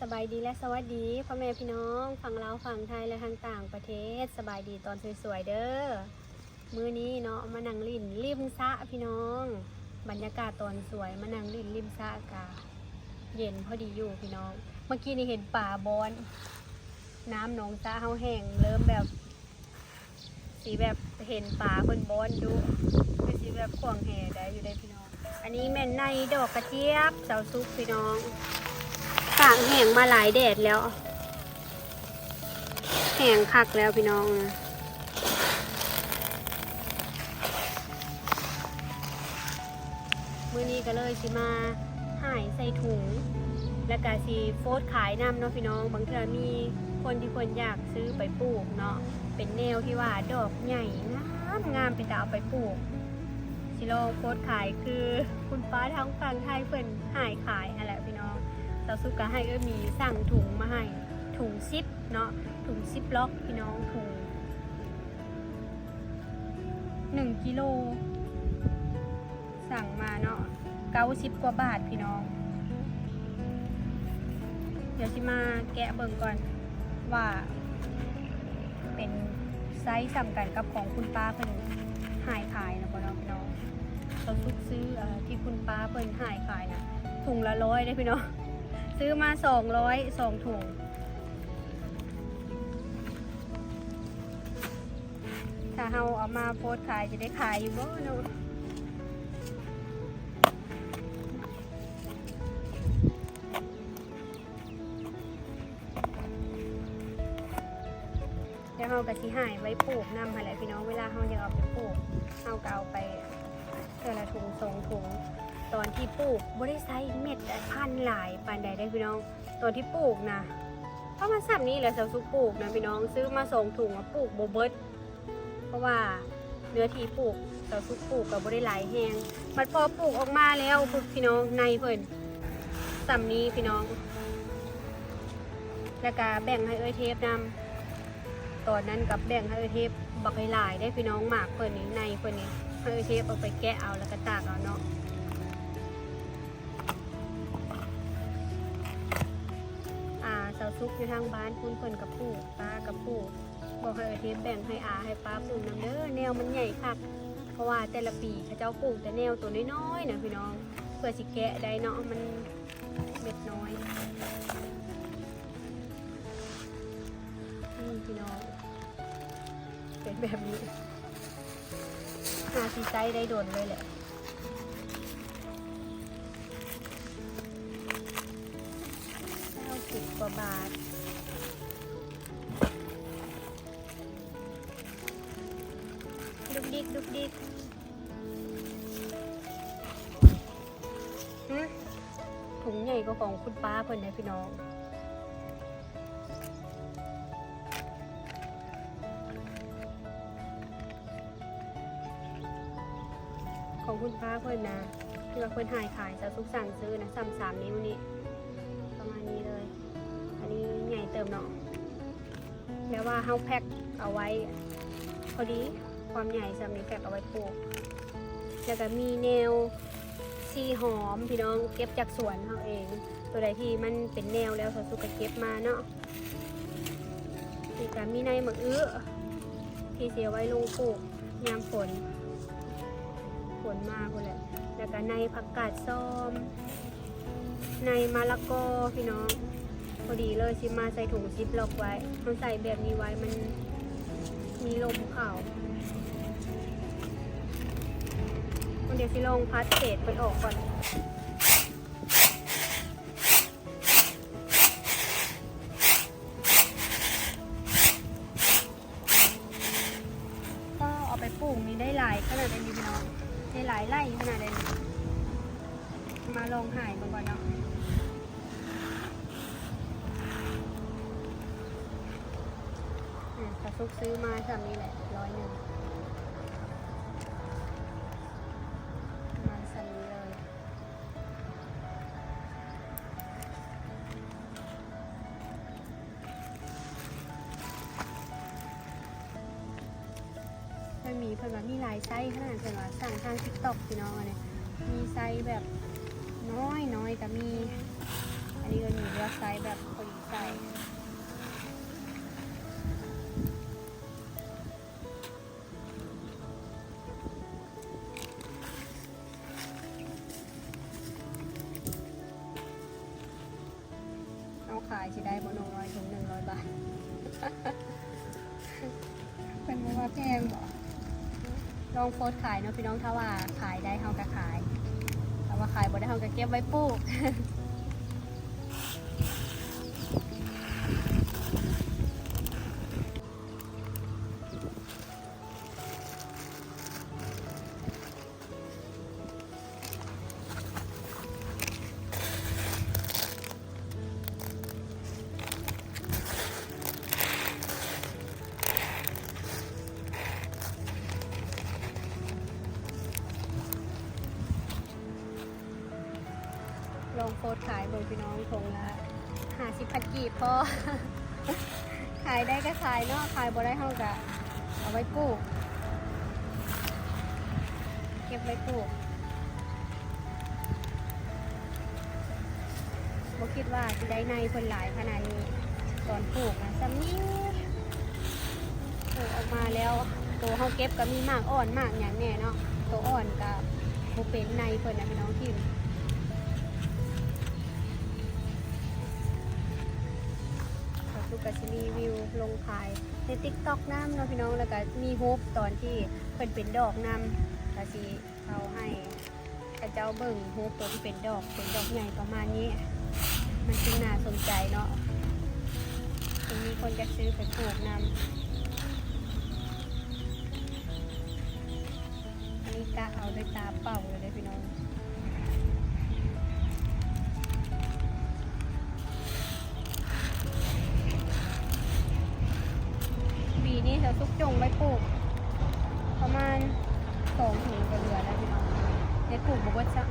ສະບາຍດີ ແລະ ສະຫວັດດີພໍ່ແມ່ພີ່ນ້ອງຝັ່ງລາວ, ຝັ່ງໄທ ແລະ ທາງຕ່າງປະເທດ. ສະບາຍດີຕອນສວຍໆເດີ້. ມື້ນີ້ເນາະ ມານັ່ງຫຼິ້ນລິມສະພີ່ນ້ອງ, ບັນຍາກາດຕອນສວຍ, ມານັ່ງຫຼິ້ນລິມສະກະເຢັນພໍດີຢູ່ພີ່ນ້ອງ. ເມື່ອກີ້ນີ້ເຫັນປາບອນ, ນ້ຳໜອງສະເຮົາແຫ້ງ ເລີ່ມແບບ ຊິແບບເຫັນປາເພິ່ນບອນດຸ ຄືຊິແບບຂວາງແຫໄດ້ຢູ່ເດ້ພີ່ນ້ອງ. ອັນນີ້ແມ່ນໃນດອກກະຈຽບສາວສຸກພີ່ນ້ອງ, ຕາກແຫ້ງມາຫຼາຍແດດແລ້ວ, ແຫ້ງຄັກແລ້ວພີ່ນ້ອງ. ມື້ນີ້ກໍເລີຍຊິມາຫາຍໃສ່ຖົງ ແລ້ວກໍຊິໂພສຂາຍນຳເນາະພີ່ນ້ອງ. ບາງເທື່ອມີຄົນທີ່ເພິ່ນຢາກຊື້ໄປປູກເນາະ, ເປັນແນວທີ່ວ່າດອກໃຫຍ່ງາມໆ ເປັນຕາເອົາໄປປູກ. ຊິລອງໂພສຂາຍຄືຄຸນປ້າທາງຝັ່ງໄທເພິ່ນຫາຍຂາຍຫັ້ນແຫຼະພີ່ນ້ອງ. ສາວສຸກກໍໃຫ້ເອີຍມີສັ່ງຖົງມາໃຫ້, ຖົງສິບເນາະ, ຖົງສິບລັອກພີ່ນ້ອງ, ຖົງ ໜຶ່ງກິໂລ ສັ່ງມາເນາະ ເກົ້າສິບກວ່າບາດພີ່ນ້ອງ. ດຽວຊິມາແກະເບິ່ງກ່ອນວ່າເປັນໄຊສ່ຳກັນກັບຂອງຄຸນປ້າເພິ່ນຫາຍຂາຍນະບໍ່ເນາະພີ່ນ້ອງ. ສາວສຸກຊື້ ເອີ ທີ່ຄຸນປ້າເພິ່ນຫາຍຂາຍນະ ຖົງລະຮ້ອຍເດ້ພີ່ນ້ອງ, ຊື້ມາສອງຮ້ອຍ ສອງຖົງ. ຖ້າເຮົາເອົາມາໂພສຂາຍ ຈະໄດ້ຂາຍຢູ່ບໍ່ເນາະ? ແລ້ວເຮົາກໍຊິຫາຍໄວ້ປູກນຳຫັ້ນແຫຼະພີ່ນ້ອງ. ເວລາເຮົາຢາກເອົາໄປປູກ ເຮົາກໍເອົາໄປເທື່ອລະຖົງສອງຖົງ. ຕອນທີ່ປູກບໍ່ໄດ້ໃຊ້ເມັດພັນຫຼາຍປານໃດເດ້ພີ່ນ້ອງ, ຕອນທີ່ປູກນະ ປະມານສ່ຳນີ້ແຫຼະ ສາວສຸກປູກນະພີ່ນ້ອງ. ຊື້ມາສອງຖົງ ອະ ປູກບໍ່ເບິດ ເພາະວ່າເນື້ອທີ່ປູກ ສາວສຸກປູກກໍບໍ່ໄດ້ຫຼາຍແຮງ. ບັດພໍປູກອອກມາແລ້ວພຸ້ນພີ່ນ້ອງ, ໃນເພິ່ນສ່ຳນີ້ພີ່ນ້ອງ, ແລ້ວກະແບ່ງໃຫ້ເອື້ອຍເທບນຳ. ຕອນນັ້ນກໍແບ່ງໃຫ້ເອື້ອຍເທບບັກຫຼາຍໆເດ້ພີ່ນ້ອງ, ໝາກເພິ່ນນີ້ ໃນເພິ່ນນີ້ ໃຫ້ເອື້ອຍເທບເອົາໄປແກະເອົາ ແລ້ວກໍຕາກເອົາເນາະ. ອາ ສາວສຸກຢູ່ທາງບ້ານພຸ້ນເພິ່ນກໍປູກ, ປ້າກໍປູກ, ບອກໃຫ້ເອື້ອຍເທບແບ່ງໃຫ້ອາໃຫ້ປ້າປູກນຳເດີ້. ແນວມັນໃຫຍ່ຄັກ ເພາະວ່າແຕ່ລະປີເຂົາເຈົ້າປູກແຕ່ແນວໂຕນ້ອຍໆນະພີ່ນ້ອງ, ເພື່ອຊິແກະໄດ້ເນາະ, ມັນເມັດນ້ອຍ. ນີ້ພີ່ນ້ອງ ເປັນແບບນີ້ ຫາຊິໃຊ້ໄດ້ດົນເລີຍແຫຼະ. ເກົ້າສິບກວ່າບາດ. ດຸກດິກ ດຸກດິກ. ຫຶ ຖົງໃຫຍ່ກວ່າຂອງຄຸນປ້າເພິ່ນເດ້ພີ່ນ້ອງ. ຂອງຄຸນປ້າເພິ່ນນະ ທີ່ວ່າເພິ່ນຫາຍຂາຍ ສາວສຸກສັ່ງຊື້ນະ ສ່ຳສາມນິ້ວນີ້ ປະມານນີ້ເລີຍ. ອັນນີ້ໃຫຍ່ເຕີບເນາະ, ແບບວ່າເຮົາແພັກເອົາໄວ້ພໍດີ ຄວາມໃຫຍ່ສ່ຳນີ້ ແພັກເອົາໄວ້ປູກ. ແລ້ວກໍມີແນວຊີ້ຫອມພີ່ນ້ອງ, ເກັບຈາກສວນເຮົາເອງ. ໂຕໃດທີ່ມັນເປັນແນວແລ້ວ ສາວສຸກກໍເກັບມາເນາະ. ນີ້ກໍມີໃນໝາກອຶ ທີ່ຊິເອົາໄວ້ລົງປູກຍາມຝົນ, ຝົນມາພຸ້ນແຫຼະ. ແລ້ວກໍໃນຜັກກາດຊອມ, ໃນມະລະກອພີ່ນ້ອງ. ພໍດີເລີຍ ຊິມາໃສ່ຖົງຊິບລັອກໄວ້. ເຮົາໃສ່ແບບນີ້ໄວ້ ມັນມີລົມເຂົ້າ. ດຽວຊິລອງພັດເສດເພິ່ນອອກກ່ອນ. ກໍເອົາໄປປູກນີ້ໄດ້ຫຼາຍຂະໜາດໃດນີ້ພີ່ນ້ອງ, ໄດ້ຫຼາຍໄລ່ຂະໜາດໃດນີ້. ມາລອງຫາຍເບິ່ງກ່ອນເນາະ. ອືມ ກະສຸກຊື້ມາຊ່ຳນີ້ແຫຼະ ຮ້ອຍໜຶ່ງ ປະມານຊ່ຳນີ້ເລີຍ. ມັນມີ ເພິ່ນວ່າມີຫຼາຍໄຊຂະໜາດ ເພິ່ນວ່າສັ່ງທາງ TikTok ພີ່ນ້ອງ. ອັນນີ້ມີໄຊແບບນ້ອຍໆ ກະມີ. ອັນນີ້ເພິ່ນມີເລືອກໄຊແບບພໍ ໃສ່ ເຮົາຂາຍຊິໄດ້ບໍ່ນ້ອງ ຮ້ອຍ ຖົງໜຶ່ງຮ້ອຍບາດ? ເພິ່ນບໍ່ວ່າແພງບໍ? ລອງໂພສຂາຍເນາະພີ່ນ້ອງ ຖ້າວ່າຂາຍໄດ້ເຮົາກະຂາຍ ຖ້າວ່າຂາຍບໍ່ໄດ້ເຮົາກະເກັບໄວ້ປູກ. ລອງໂພສຂາຍເບິ່ງພີ່ນ້ອງ ຖົງລະຫ້າສິບພັນກີບພໍ. ຂາຍໄດ້ກະຂາຍເນາະ ຂາຍບໍ່ໄດ້ເຮົາກະເອົາໄວ້ປູກ ເກັບໄວ້ປູກ. ບໍ່ຄິດວ່າຊິໄດ້ໃນເພິ່ນຫຼາຍຂະໜາດນີ້ ຕອນປູກນະ ສ່ຳນີ້ ປູກອອກມາແລ້ວ ໂຕເຮົາເກັບກະມີໝາກອ່ອນໝາກຫຍັງແດ່ເນາະ ໂຕອ່ອນກະບໍ່ເປັນໃນເພິ່ນນະພີ່ນ້ອງ ຖິ້ມ. ສາວສຸກະຊິຣີວິວລົງຂາຍໃນຕິກຕັອກນຳເນາະພີ່ນ້ອງ ລະກະມີຮູບຕອນທີ່ເພິ່ນເປັນດອກນຳ ກະຊິ ເອົາໃຫ້ເຂົາເຈົ້າເບິ່ງຮູບໂຕທີ່ເປັນດອກ ເປັນດອກໃຫຍ່ປະມານນີ້ ມັນຈຶ່ງໜ້າສົນໃຈເນາະ ຈຶ່ງມີຄົນຢາກຊື້ໄປປູກນຳ. ອັນນີ້ກະເອົາດ້ວຍຕາເປົ່າເລີຍເດີພີ່ນ້ອງ. ປີນີ້ສາວສຸກຈົ່ງໄວ້ປູກປະມານສອງຖົງກະເຫຼືອແລ້ວພີ່ນ້ອງ ໄດ້ປູກບໍ່ເບິດຊະ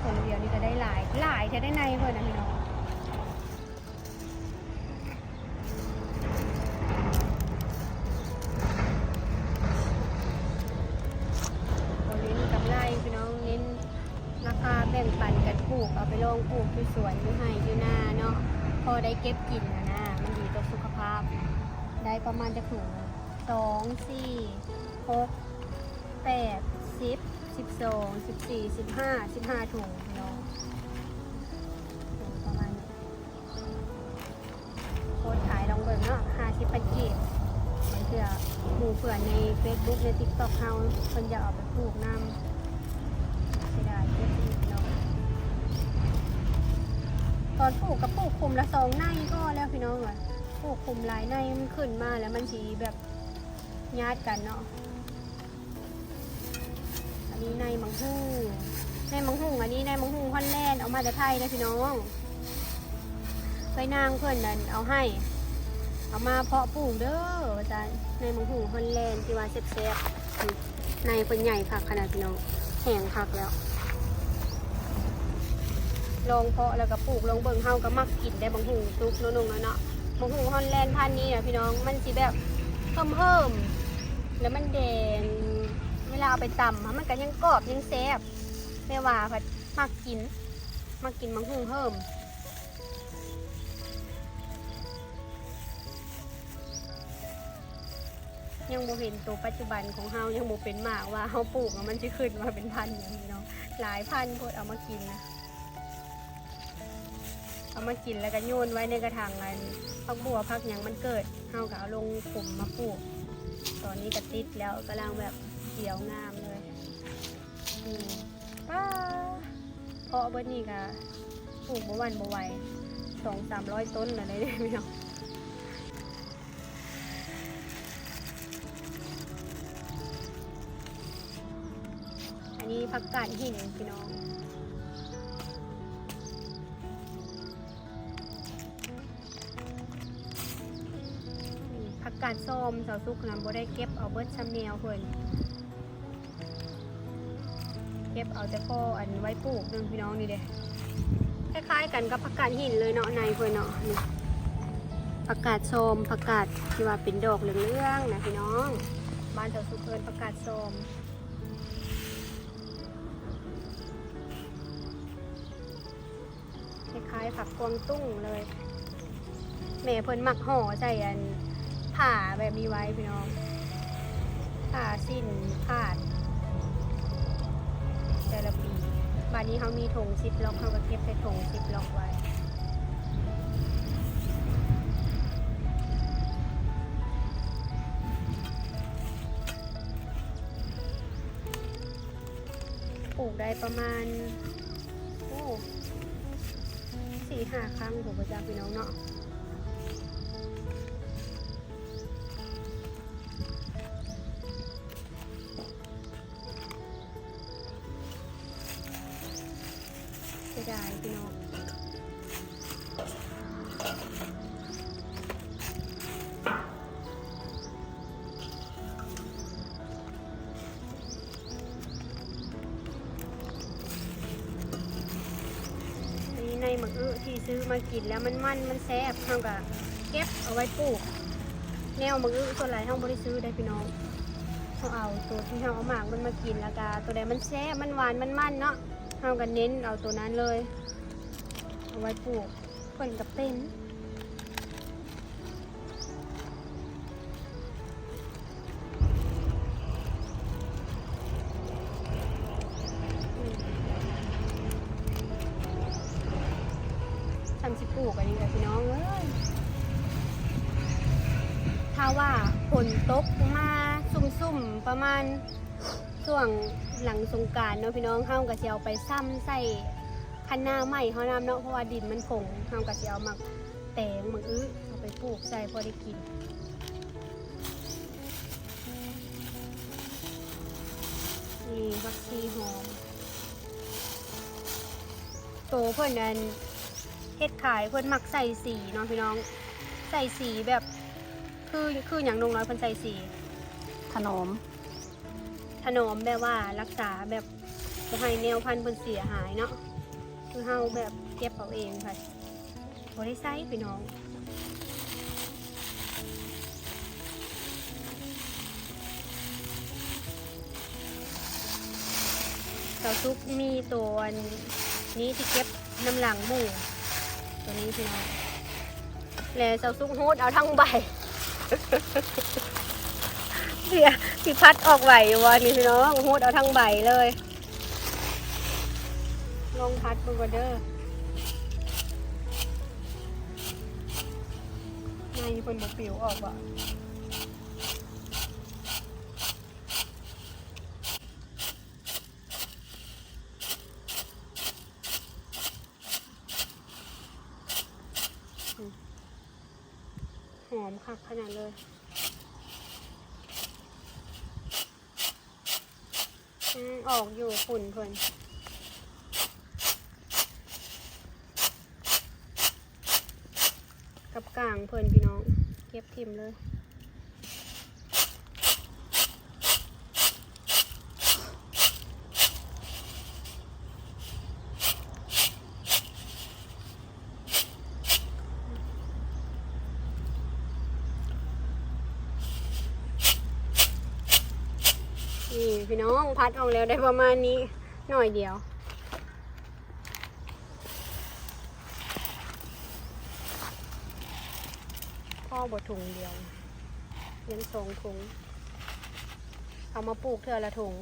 ຖົງດຽວນີ້ກະໄດ້ຫຼາຍ ຫຼາຍແທ້ໄດ໋ໃນເພິ່ນນະພີ່ນ້ອງ. ບໍ່ເນັ້ນກຳໄລພີ່ນ້ອງ ເນັ້ນລາຄາ ແບ່ງປັນກັນປູກ ເອົາໄປລອງປູກຢູ່ສວນ ຢູ່ໄຮ່ຢູ່ນາເນາະ ພໍໄດ້ເກັບກິນຫັ້ນນະ ມັນດີຕໍ່ສຸຂະພາບ. ໄດ້ປະມານຈັກຖົງ? ສອງ ສີ່ ຫົກ ແປດ ສິບ ສິບສອງ ສິບສີ່ ສິບຫ້າ ສິບຫ້າຖົງພີ່ນ້ອງ ປະມານນີ້. ໂພສຂາຍລອງເບິ່ງເນາະ ຫ້າສິບພັນກີບ ບາງເທື່ອໝູ່ເພື່ອນໃນເຟສບຸກ ໃນຕິກຕັອກເຮົາ ເພິ່ນຢາກເອົາໄປປູກນຳ ເສຍດາຍເກັບເນາະ. ຕອນປູກກະປູກຄຸມລະສອງໃນພໍແລ້ວພີ່ນ້ອງເອີຍ ປູກຄຸມຫຼາຍໃນມັນຂຶ້ນມາແລ້ວມັນຊິແບບຍາດກັນເນາະ. ອັນນີ້ໃນໝາກຫຸ່ງ ໃນໝາກຫຸ່ງ ອັນນີ້ໃນໝາກຫຸ່ງຮອນແລນ ເອົາມາແຕ່ໄທເດີພີ່ນ້ອງ ເອື້ອຍນາງເພິ່ນນັ້ນເອົາໃຫ້ ເອົາມາເພາະປູກເດີວ່າຊັ້ນ ໃນໝາກຫຸ່ງຮອນແລນທີ່ວ່າແຊບໆ ໃນເພິ່ນໃຫຍ່ຄັກຂະໜາດພີ່ນ້ອງ ແຫ້ງຄັກແລ້ວ. ລອງເພາະແລ້ວກະປູກລອງເບິ່ງ ເຮົາກະມັກກິນໄດ໋ ໝາກຫຸ່ງສຸກເນາະນ້ອງເນາະ ໝາກຫຸ່ງຮອນແລນພັນນີ້ນະພີ່ນ້ອງ ມັນຊິແບບເຫິ້ມໆ ແລ້ວມັນແດງ ເວລາເອົາໄປຕຳ ມັນກະຍັງກອບຍັງແຊບ ແຕ່ວ່າພັດມັກກິນ ມັກກິນໝາກຫຸ່ງເຫິ້ມ. ຍັງບໍ່ເຫັນໂຕປັດຈຸບັນຂອງເຮົາ ຍັງບໍ່ເປັນໝາກວ່າເຮົາປູກ ມັນຊິຂຶ້ນມາເປັນພັນຫຍັງພີ່ນ້ອງ ຫຼາຍພັນໂພດ ເອົາມາກິນນະ ເອົາມາກິນແລ້ວກະໂຍນໄວ້ໃນກະຖັງ ອັນຜັກບົວຜັກຫຍັງມັນເກີດ ເຮົາກະເອົາລົງຂຸມມາປູກ ຕອນນີ້ກະຕິດແລ້ວ ກຳລັງແບບຂຽວງາມເລີຍ. ອືມ ປ້າ ເພາະເບິດນີ້ກະປູກບໍ່ຫວັ່ນບໍ່ໄຫວ ສອງສາມຮ້ອຍຕົ້ນແລ້ວເດ້ພີ່ນ້ອງ. ອັນນີ້ຜັກກາດຫີນພີ່ນ້ອງ ນີ້ຜັກກາດຊອມ ສາວສຸກນະບໍ່ໄດ້ເກັບເອົາເບິດຊຳແນວເພິ່ນ ເກັບເອົາແຕ່ພໍອັນໄວ້ປູກໜຶ່ງພີ່ນ້ອງ ນີ້ເດ້ ຄ້າຍໆກັນກັບຜັກກາດຫີນເລີຍເນາະ ໃນເພິ່ນເນາະ ນີ້ ຜັກກາດຊອມ ຜັກກາດທີ່ວ່າເປັນດອກເຫຼືອງໆນະພີ່ນ້ອງ ບ້ານສາວສຸກເອີ້ນຜັກກາດຊອມ. ຄ້າຍໆຜັກກວາງຕຸ້ງເລີຍ ແມ່ເພິ່ນມັກຫໍ່ໃສ່ອັນຜ້າແບບນີ້ໄວ້ພີ່ນ້ອງ ຜ້າສິ້ນຂາດແຕ່ລະປີ. ບາດນີ້ເຮົາມີຖົງຊິບລັອກ ເຮົາກໍເກັບໃສ່ຖົງຊິບລັອກໄວ້. ປູກໄດ້ປະມານ ໂອ້ ສີ່ຫ້າຄັ້ງພຸ້ນບໍ່ຈັກພີ່ນ້ອງເນາະ. ເສຍດາຍພີ່ນ້ອງ. ອັນນີ້ໃນໝາກອຶທີ່ຊື້ມາກິນແລ້ວມັນມັນ ມັນແຊບ ເຮົາກະເກັບເອົາໄວ້ປູກ. ແນວໝາກອຶສ່ວນຫຼາຍເຮົາບໍ່ໄດ້ຊື້ໄດ໋ພີ່ນ້ອງ ເຮົາເອົາໂຕທີ່ເຮົາເອົາໝາກມັນມາກິນ ແລ້ວກະໂຕໃດມັນແຊບ ມັນຫວານ ມັນມັນເນາະ ເຮົາກະເນັ້ນເອົາໂຕນັ້ນເລີຍ ເອົາໄວ້ປູກ. ເພິ່ນກະເປັນ ອືມ ຊ່ຳຊິປູກອັນນີ້ລະພີ່ນ້ອງເອີຍ. ຖ້າວ່າຝົນຕົກມາຊຸ່ມໆ ປະມານຊ່ວງຫຼັງສົງການເນາະພີ່ນ້ອງ ເຮົາກະຊິເອົາໄປຊ່ຳໃສ່ ຄັນນາໃໝ່ເຮົານຳເນາະ ເພາະວ່າດິນມັນຜົງ ເຮົາກໍຊິເອົາໝາກແຕງ ໝາກອຶ ເອົາໄປປູກໃສ່ພໍໄດ້ກິນ. ນີ້ ຜັກຊີຫອມ ໂຕເພິ່ນອັນເຮັດຂາຍ ເພິ່ນມັກໃສ່ສີເນາະພີ່ນ້ອງ ໃສ່ສີແບບ ຄື ຄືຫຍັງ ນ້ອງນ້ອຍ ເພິ່ນໃສ່ສີ? ຖະໜອມ ຖະໜອມ ແບບວ່າຮັກສາແບບບໍ່ໃຫ້ແນວພັນເພິ່ນເສຍຫາຍເນາະ ຄືເຮົາແບບເກັບເອົາເອງ ບໍ່ໄດ້ໃສ່ພີ່ນ້ອງ. ສາວສຸກມີໂຕອັນນີ້ທີ່ເກັບນຳຫຼັງໝູ່ ໂຕນີ້ພີ່ນ້ອງ ແລະ ສາວສຸກຮູດເອົາທັງໃບ ເສຍ ຊິພັດອອກໄຫວຢູ່ບໍ່ນີ້ພີ່ນ້ອງ ຮູດເອົາທັງໃບເລີຍ. ລອງພັດເບິ່ງກ່ອນເດີ ໃນເພິ່ນບໍ່ປິວອອກບໍ່? ຫອມຄັກຂະໜາດເລີຍ. ອືມ ອອກຢູ່ຝຸ່ນເພິ່ນ ກັບກາງເພິ່ນພີ່ນ້ອງ ເກັບຖິ້ມເລີຍ. ນີ້ພີ່ນ້ອງ ພັດອອກແລ້ວໄດ້ປະມານນີ້ໜ້ອຍດຽວ ພໍບໍ່ຖົງດຽວ ຍັງສອງຖົງ ເອົາມາປູກເທື່ອລະຖົງ.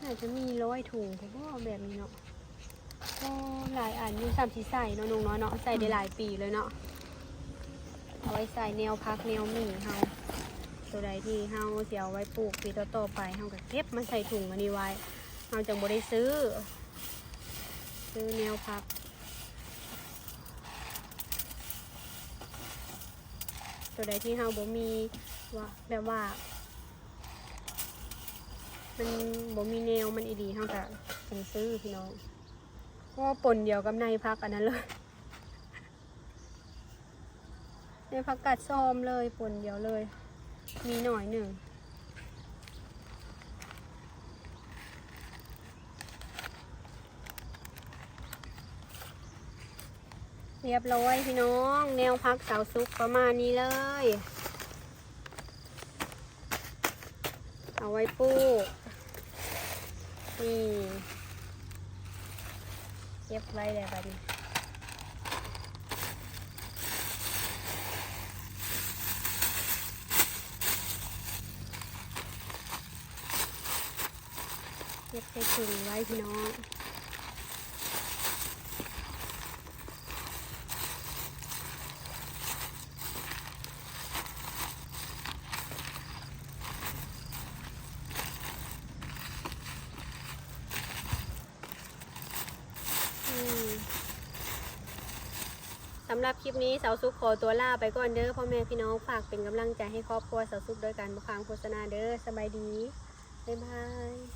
ໜ້າຈະມີຮ້ອຍຖົງພຸ້ນບໍ ແບບນີ້ເນາະ. ໂອ້ ຫຼາຍອັນຢູ່ ສ່ຳຊິໃສ່ເນາະ ນ້ອງນ້ອຍເນາະ ໃສ່ໄດ້ຫຼາຍປີເລີຍເນາະ. ເອົາໄວ້ໃສ່ແນວຜັກແນວໝີ່ເຮົາ ໂຕໃດທີ່ເຮົາຊິເອົາໄວ້ປູກປີຕໍ່ໆໄປ ເຮົາກໍເກັບມາໃສ່ຖົງອັນນີ້ໄວ້ ເຮົາຈັ່ງບໍ່ໄດ້ຊື້ ຊື້ແນວຜັກ. ໂຕໃດທີ່ເຮົາບໍ່ມີ ວ່າ ແບບວ່າ ມັນບໍ່ມີແນວມັນອີ່ຫຼີ ເຮົາກະຈັ່ງຊື້ພີ່ນ້ອງ. ໂອ້ ປົນດຽວກັບໃນຜັກອັນນັ້ນເລີຍ ໃນຜັກກາດຊອມເລີຍ ປົນດຽວເລີຍ ມີໜ້ອຍໜຶ່ງ. ຮຽບຮ້ອຍພີ່ນ້ອງ ແນວຜັກສາວສຸກປະມານນີ້ເລີຍ. ເອົາໄວ້ປູກ ນີ້ ເກັບໄວ້ແລ້ວບັດນີ້ ເກັບໃສ່ຖົງໄວ້ພີ່ນ້ອງ. ອືມ ສຳລັບຄລິບນີ້ ສາວສຸກຂໍຕົວລາໄປກ່ອນເດີພໍ່ແມ່ພີ່ນ້ອງ. ຝາກເປັນກຳລັງໃຈໃຫ້ຄອບຄົວສາວສຸກໂດຍການບໍ່ຄ້າງໂຄສະນາເດີ. ສະບາຍດີ ບາຍບາຍ.